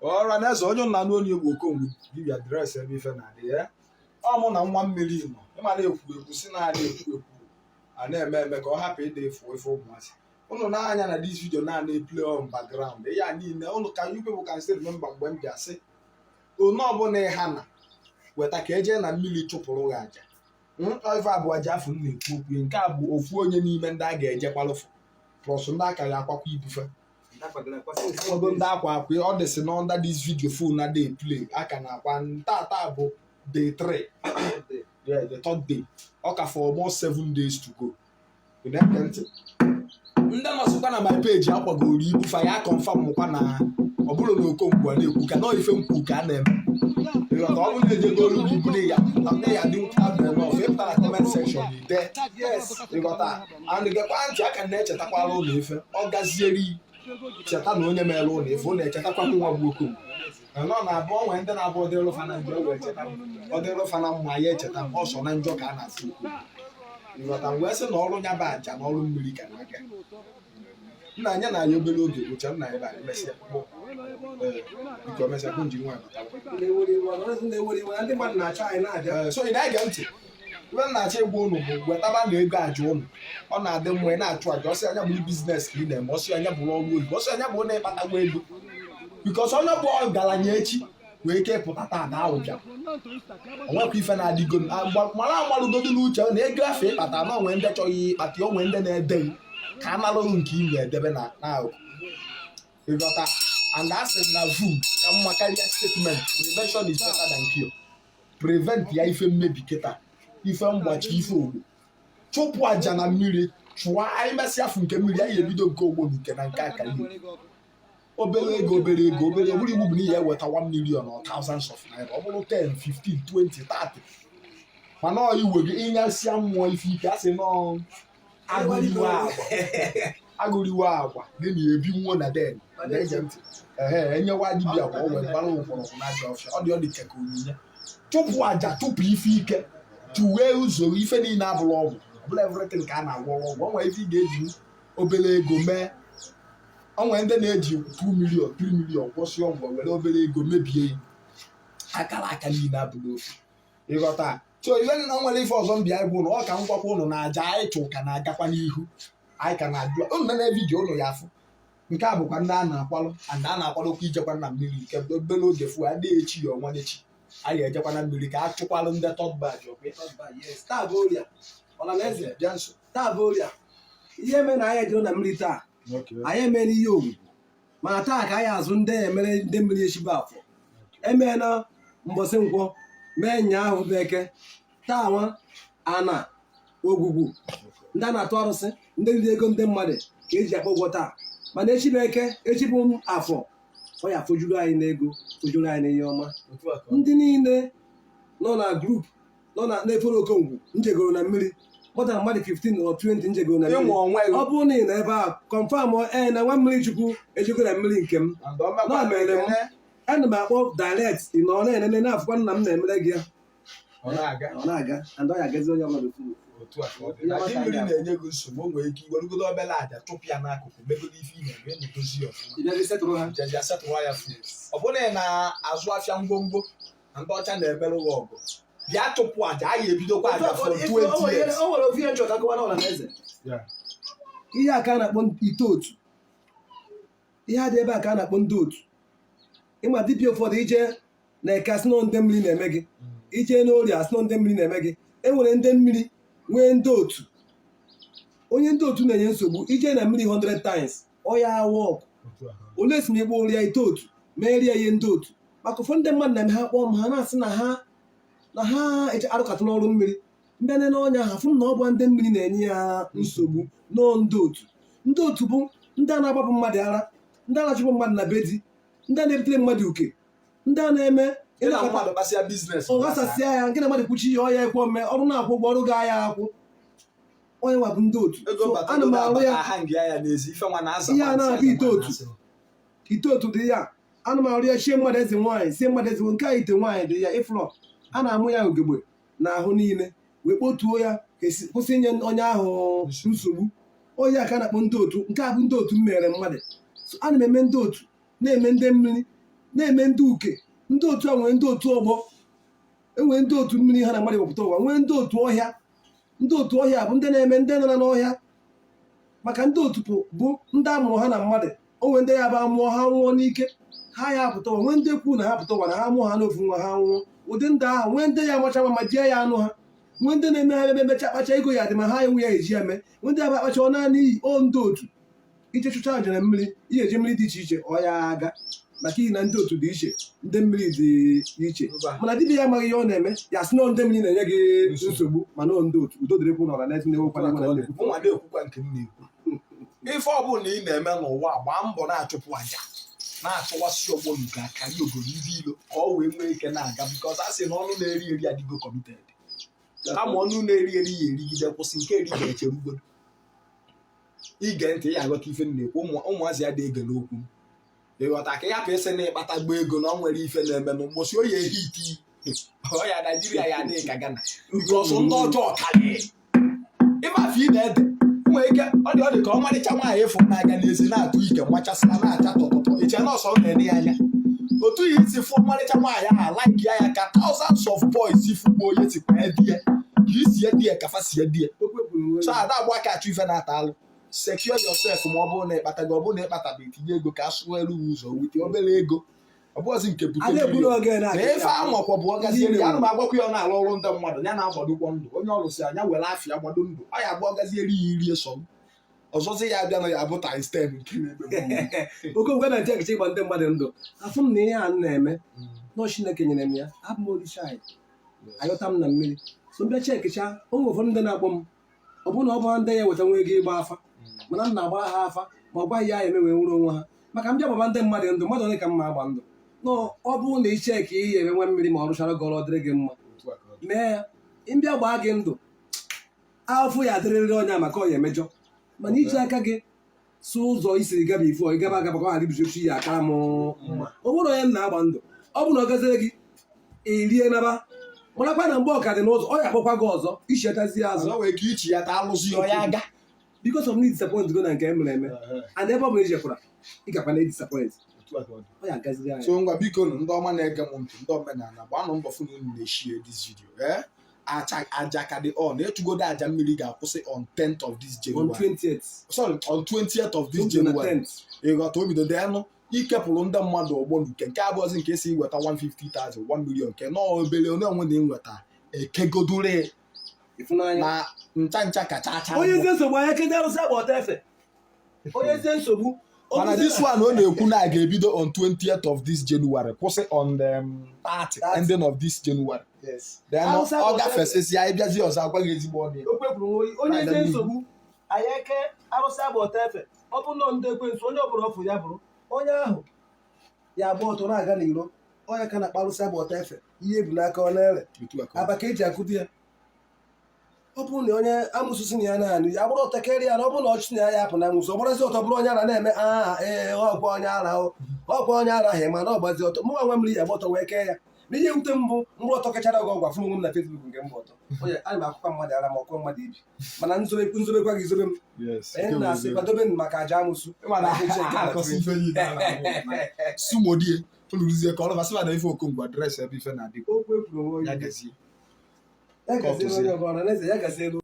Ọra na eze, onye nna n'onye Igbo, Okongwu dibịa address ebe ife na-adị ya. Ọ mụ na nwa mmiri nọ. Ịma na-ekwu ekwu si na-adị ekwu ekwu, a na-eme eme ka ọ hapụ ịda efu efu. Ụmụazị unu na-anya na this video na na-play on background ya niile unu ka you people can still remember mgbe m bịa sị onye ọbụla ịha na weta ka eje na mmiri chụpụrụ gị aja. Ife abụọ aja afọ m na-ekwu okwu, nke a bụ ofu onye n'ime ndị a ga-ejekwalụfụ, plus ndị aka ya akwakwa ibufe ụfọdụ ndị akwa akwa. Ọ dịsị na under this video phone na dey play aka na akwa. Tata bụ day 3. Yeah, the third day. Ọ ka for almost 7 days to go. Ị na-ege ntị? Ndị nọsịkwa na my page akwagoro ibufa ya, confirm kwa na ọ bụrụ na Okongwu a na-ekwu ka nọọ ife nkwu ka a na-eme. Ịghọta? Ọ bụrụ na ejegolu gị ibu ya na ya dị proud enough, ịpụta na comment section ide. Ịghọta? And gekwa ntị, aka na-echetakwala ụlọ ife ọ gazieri. Cheta na onye mere ụlọ ife, ụlọ echetakwa m nwa bụ Okongwu nọ na-abụ onwe ndị na-abụ ọdịrụ fa na njọ wee cheta m, ọdịrụ fa na mma ya echeta m ọsọ na njọ ka a na-asị Okongwu. Ịghọta? M wee sị na ọrụ ya bụ aja na ọrụ mmiri ka na-aga nna anya na ya obere oge gwụcha nna ebe a emesịa. Ee, biko, emesịa bụ njiri nwaanyị batawa. Ndị mmadụ na-achọ anyị na-abịa. Ee, so ị na-ege ntị? Ibe m na-achọ ịgwa ụnụ bụ wetaba na ego aja ụnụ. Ọ na-adị mma ị na-achụ aja. Ọsị anya bụrụ business ka ị na-eme, ọsị anya bụrụ ọrụ oyibo, ọsị anya bụrụ na ịkpatagwa ego, because onye bụ ọgaranya echi nwee ike ịpụta taa na ahụ bịa onwekwa ife na-adịgo mara amalụgodo n'uche na ego afọ ịkpata na onwe ndị chọghị ịkpata, onwe ndị na-edeghị ka a nalụghị nke ị na-edebe na n'akụkụ. Ịghọta? And asị na vum ka mma karịa statement. Prevention is better than cure. Prevent ya ife mmebi kịta, ife mgbachi, ife ogbo. Chụpụ aja na mmiri, chụọ. Anyị mesịa afụ nke mmiri, anyị ebido nke ogbo na nke na nke akara. Obere ego, obere ego, obere. Ọ bụrụ iwu bụ na ihe eweta 1 million or thousands of naira, ọ bụrụ 10, 15, 20, 30, mana ọ iwe gị ịnyasịa mmụọ ife ike. A sị nọọ agụriwe agwa, agụriwe agwa gị na ebi nwuo na den. Na-ege ntị? Ehe, enyewa dibịa ka ọ wee gbara mgbọrọgwụ na aja ọfịa. Ọ dị ka onyinye. Chụpụ aja, chụpụ ife ike, tụwee ụzọ. Ife niile abụrụ ọgwụ, ọbụla everything ka a na-agwọrọ ọgwụ. O nwere ife ị ga-eji obere ego mee. O nwere ndị na-eji 2 million, 3 million kwụsị ọgwụ, were obere ego mebie ya. Akara aka niile abụrụ ofu. Ịghọta? So ihe nna nwere ife ọzọ m bịa ịgwụ ụnụ, ọ ka m gwakwa ụnụ na aja anyị chụ ka na-agakwa n'ihu. Anyị ka na-ajụ ụnụ na video ụnụ ya afụ. Nke a bụkwa ndị a na-akwalụ and a na-akwadokwa ijekwa na mmiri nke obere oge fụ adị echi ya ọnwa n'echi. Anyị ga-ejekwa na mmiri ka a chụkwalụ ndị third batch ọkwa. Yes, taa bụ Orie, ọlanaeze. Bịa nso. Taa bụ Orie. Ihe mere na anyị ejere na mmiri taa, anyị emeela ihe ogwugwu, mana taa ka anyị azụ ndị emere ndị mmiri. Echi bụ Afọ. Emeela mbọsị Nkwọ, mee nyaahụ bụ Eke. Taa nwa ana ogwugwu, ndị a na-atụ arụsị, ndị riri ego ndị mmadụ ka eji akpọ ụgwọ taa. Mana echi bụ Eke, echi bụ Afọ. Ọ ya fojuru anyị n'ego, fojuru anyị n'ihe ọma. Otu a ka ọ Ndị niile nọ na group nọ na na-efere Okongwu njegoro na mmiri, more than mmadụ 15 or 20 njegoro na dị. mmiri. Ịnwe onwe gị. Ọ bụrụ na ị nọ ebe a, confirm ee na nwa mmiri Chukwu ejego na mmiri nke m. And o mekwa. Na mere m. Ekene. Ana m akpọ direct. Ị nọ na-enene na-afụkwa nna m na-emere gị ya. Ọ na-aga. Ọ na-aga and ọ ya agazi onye ọbụla n'ofu. Otu a ka ọ dị. Na di mmiri na-enye gị nsogbu, o nwere ike iwerugodo obere aja chụpụ ya n'akụkụ, megodo ife ị na-eme, na-edozi ya ọfụma. Ị bịazi setụrụ ha. Jeji asetụwa ya fu. Ọ bụrụ na ị na-azụ afịa ngwongwo na ndị ọcha na-emerụ gị ọgụ, bịa chụpụ aja. Anyị ebidokwa aja for 20 years. O nwere ofu ihe nchọta kọwa na ọla na eze. Ihe a ka a na-akpọ ite otu. Ihe a dị ebe a ka a na-akpọ ndị otu. Ịma dibịa ụfọdụ, ije na Eke, asị nọ ndị mmiri na-eme gị. Ije n'Orie, asị nọ ndị mmiri na-eme gị. E nwere ndị mmiri, nwee ndị otu. Onye ndị otu na-enye nsogbu, ije na mmiri 100 times, ọ ya awa ọkụ. Ole si m ịkpọ ụrịa ite otu merie ihe ndị otu? Maka ụfọdụ ndị mmadụ na-eme ha kpọọ m, ha na-asị na ha eje arụkatụ n'ọrụ mmiri mbịa nene ọnya ha, fụ m na ọ bụ ndị mmiri na-enye ya nsogbu, nọọ ndị otu. Ndị otu bụ ndị a na-agbapụ mmadụ ara, ndị a na-achụpụ mmadụ na be di, ndị a na-ebutere mmadụ uke, ndị a na-eme Gị na mmadụ kpasịa business, ọ ghasasịa ya. Nke na mmadụ kwuchi ya, ọ ya ekwe ome ọrụ na-akwụ ụgwọ ọrụ ga ya akwụ. Onye nwa bụ ndị otu. Ego So, bata ana m arụ ya. ha nga ya n'ezi ife nwa na-aza. Ihe a na-abụ ite otu. Ite otu dị ya, ana m arụ ya. Chie mmadụ eze nwaanyị, sie mmadụ eze nke a. Ite nwaanyị dị ya ịfụlọ. A na-amụ ya ugegbe na ahụ niile wee kpotuo ya ka esi kwụsị inye onye ahụ nsogbu. Onye a ka a na-akpọ ndị otu. Nke a bụ ndị otu m mere mmadụ. So, ana m eme ndị otu. Na-eme ndị mmiri, na-eme ndị uke, ndị otu a. Nwee ndị otu ọgbọ, enwee ndị otu mmiri ha na mmadụ wepụta ụwa, nwee ndị otu ọhịa. Ndị otu ọhịa bụ ndị na-eme ndị nọ n'ọhịa, maka ndị otu bụ ndị a mụrụ ha na mmadụ. O nwee ndị ya bụ amụọ ha nwụọ n'ike, ha ya apụta ụwa. Nwee ndị kwu na ha pụta ụwa na ha mụọ ha n'ofu nwa, ha nwụọ. Ụdị ndị ahụ, nwee ndị ya amacha ma jie ya anụ ha, nwee ndị na-eme ha ebe emecha akpacha ego ya dị ma ha enwe ya eji ya mee. Nwee ndị ya bụ akpacha ọ naanị iyi o. Ndị otu ije chụcha aja na mmiri, ihe eji mmiri dị iche iche, ọ ya aga, maka ihi na ndị otu dị iche, ndị mmiri dị iche. Mana dibịa ya amaghị ihe ọ na-eme, ya sị na ndị mmiri na-enye gị nsogbu, mana ọ ndị otu. Udo dịrịkwu n'ọra na ezi na-ewekwana iwe na na-ekwu. Mụnwa na-ekwukwa nke m na-ekwu. Ife ọbụla ị na-eme n'ụwa, gbaa mbọ na-achụpụ aja, na-achụwasị ọgbọ nke akarị obodo ndị ilo, ka ọ wee nwee ike na-aga, because a sị na ọnụ na-eri eri adịgo committed. Kama ọnụ na-eri eri ya erigide kwụsị, nke eri ga-echere ugodo ige ntị ya aghọta ife m na-ekwu. Ụmụazị ya dị ege n'okwu m, ịghọta ka ịhapụ ịsị na ịkpata gba ego na ọ nwere ife na-eme na mgbosi oyi ehi iti ọya Naijiria ya adịghị ka Ghana, because ndị ọjọọ karịrị. Ife afọ ị na-ede nwere ike ọ dị ka ọmarịcha nwaanyị ịfụ na-aga n'ezi, na-atụ ike machasịa, na-acha tọtọtọ. Iche na ọsọ na-ene ya anya otu ya isi fụ ọmarịcha nwaanyị ahụ, like ya ka thousands of boys fugbo onye sikwa edie ka isi edie ka fa si edie. So ada agba aka achụ ife na-ata alụ. Secure yourself. Ma ọ bụrụ na ịkpatago, ọ bụrụ na ịkpatabe, tinye ego ka a sụọ elu ụzọ wite obere ego. Ọ bụghịzi nke bute A na-eburu million. oge na Na ife amakwa bụ ọgazieri ya. Ana m agwakwa ya, ọ na-alụ ọrụ ndị mmadụ ya na-agbadokwa ndụ. Onye ọrụ si anya were afịa gbado ndụ, ọ ya agba ọgazieri ya irie sọ ọzọzi ya abịa na ya abụ times 10 nke na-eme. Oke oge na nche ịgba ndị mmadụ ndụ, afụ m na ihe a m na-eme nọ, Chineke nyere m ya. Abụ m orishai, ayọta m na mmiri so mbịa chekicha. O nwere ụfọdụ ndị na-akpọ m, ọ bụrụ na ọ bụ ha ndị ya eweta nwa ego ịgba afa, mana m na-agbara ha afa ma ọ gwaghị ya eme wee nwere onwe ha. Maka m bịa gbaba ndị mmadụ ndụ, mmadụ ole ka m ma agba ndụ? Nọ ọ bụrụ na ị cheki ihe eme nwa mmiri ma ọ rụchara gị ọrụ, ọ dịrị gị mma, mee ya. Mbịa gbaa gị ndụ, afụ ya adịrịrị onye a maka ọ ya emejọ. Mana iji aka gị si ụzọ isiri gaba ifo ịgaba agaba ka ọ ghara ibuzi ya akara m mma. Ọ bụrụ onye m na-agba ndụ, ọ bụrụ na ọ gaziere gị erie naba, marakwa na mgbe ọka dị n'ụzọ, ọ ya akpọkwa gị ọzọ ichetazi azụ. Ọzọ nwere ike ichi ya ta alụzi ọ ya aga. Because of disappoint go na nke e mere eme, and ebe ọ bụla ijekwara, ị gakwa na disappoint, ọ ya agaziri anyị. So ngwa, biko nụ, ndị ọma na-ege m ntị, ndị omenala, gbanụ mbọ fụ na unu na-eshie this video. Ee, aja aja ka dị on. Ịchụgodo aja mmiri ga-akwụsị on 10th of this On January. 20th. Sorry, on 20th of this 20 na January. 10th. Ịghọta obido denụ ikepụrụ ndị mmadụ ọgbọ nke abụọzi nke si iweta 150,000, 1 million, nke nọọ obere onye onwe na ịnweta ekegodure. Ịfụnanya. Na ncha ncha kacha acha. Onye ezi nsogbu anya kedu arụsị agba ọta efe onye ezi nsogbu. Mana this one ọ na-ekwu na a ga-ebido on 20th of this January, kwụsị on 30, 30. ending of this January. Yes. Then Arụsị ọ agba ọta efe. gafesịsị ya, ịbịazi ọzọ agwa gị ezigbo ọnụ ya. Okwu ekwuru nwa oyi. Onye ezi nsogbu anyị eke arụsị agba ọta efe. Ọ bụ nọ ndị ekwensu, onye ọbụla ọfụ ya bụrụ onye ahụ ya agba ọtọ na-aga n'iro. Onye ka na-akpa arụsị agba ọta efe, ihe ebu n'aka ọ na-ere. Otu a ka ọ dị. Aba ka eji akụdi ya. Ọ bụrụ na onye amụsụ si na ya na-anụ ya bụrụ ọtakịrị ya, na ọ bụrụ na ọchị na ya ya apụ na amụsụ, ọ gbarazi ọtọ bụrụ onye ara na-eme aha. Ee, ọkwa onye ara o, ọkwa onye ara ahụ. Ma na ọ gbazi ọtọ, mụ nwa mmiri ya agba ọtọ wee kee ya. Na ihe mwute mbụ mgbụ ọtọ kachara gị ọgwa fụ onwe m na Facebook nke mgba ọtọ. Onye ana m akwụkwọ mmadụ ara ma ọkwa mmadụ ibi, mana nzobekwa gị zobe m. Onye na-asị kwadobe m maka aja amụsụ. Mana Maka echi nke na akọsị ife niile a na-ahụ. Sumodie oluruzie ka ọlụva sịba na ife okongwu address ebe ife na-adị. Okwu ekwuru onwe Ya onye. gazie. Ya gaziere onye ọbụla na eze, ya gaziere.